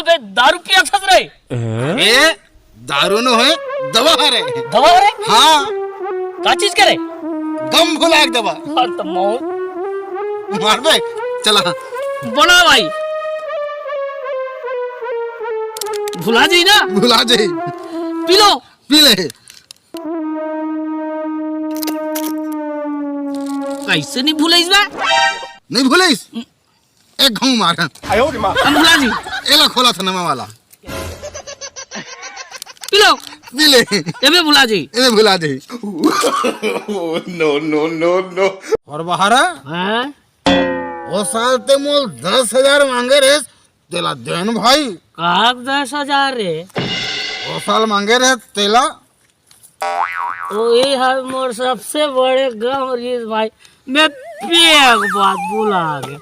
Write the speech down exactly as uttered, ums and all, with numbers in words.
बे, दारू पिया थस रे? ए, दारू नो हे, दवा हरे। दवा हरे? हाँ। का चीज करे? गम भुलाय के दवा। हाँ, तो मौत। मारबे, चला। बोला भाई। भुला जाई ना? भुला जाई। P low. पी ले। कैसे नहीं भूलिस बे? नहीं भूलिस? एक घूम मार। हम भुला जी। एला खोला था नवा वाला। P low. पी ले। एमे भुला जी। एमे भुला जी। No, no, no, no। और बहारा? हाँ? वो साल ते मोल दस हजार मांगे रे, तेला देन भाई। काक दस हजार रे? वो साल मांगे रे, तेला। ओही हर मोर सबसे बड़े गम रिहिस भाई, मैं पिए के बाद भुला गे।